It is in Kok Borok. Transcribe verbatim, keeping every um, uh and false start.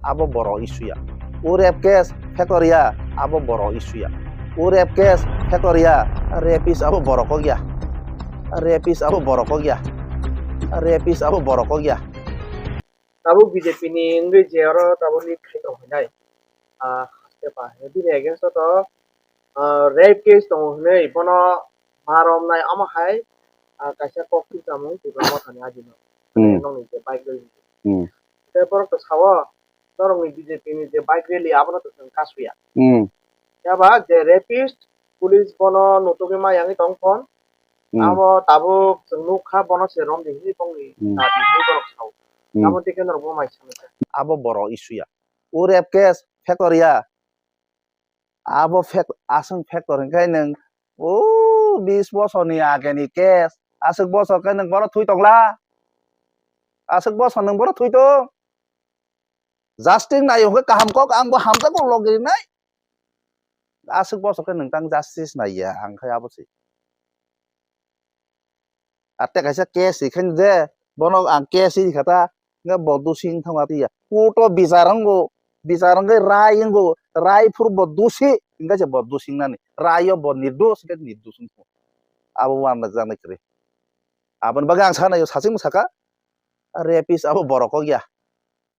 abo borok issue ya. O rape case factor ya, abo borok issue ya. O rape case factor ya, rapist abo borok kok ya. Rapist abo borok kok ya. Rapist abo borok kok ya. Tabuk B J P ni wngwi je oro tabuk lead khai tong hinai. Ah, haste pa. Bini against o to, ah, rape case tongo hinwi bono ma romnai omo hai, ah, kaisa kok twi chamung Tipra Mothani ajino. Hmm. Nokni je bike rally. Hmm. Tei borok to sao, norokni B J P ni je bike rally abono to chwng kasuya. Hmm. Yaba je rapist, police bono nutugwi ma yangwi tong phon. Hmm. Abo tabuk chwng nukha bono se romdi hinwi bongni Hmm. dabi hinwi borok sao. Hmm. Abo tei khe norok bo mai sanai. Abo borok issue ya. O rape case factor ya. Abo fact, aswk factor hwnkhe nwng, o bis bosorni ageni case, aswk bosor khe nwng bono thwi tongla? Aswk bosor nwng bono thwi tong? Justice nai hwnkhe kaham kok, ang bo hamjakgo logi rinai. Aswk bosor khe nwng tang justice naiya, ang khe abo se. Ate kaisa case ikhaini je, bono ang case ikha ta, hwnkhe bo dusing thangma tiya. Court o bichar wngo, bichar wngkhe rai wngo, rai phuru bo dusi, hwnkhe se bo dusing nani. Rai o bo nirdos, hwnkhe nirdos wngkha. Abo uanjaknai kwrwi. Aboni bagwi ang sanai, sachimo saka, rapist abo borok kok ya.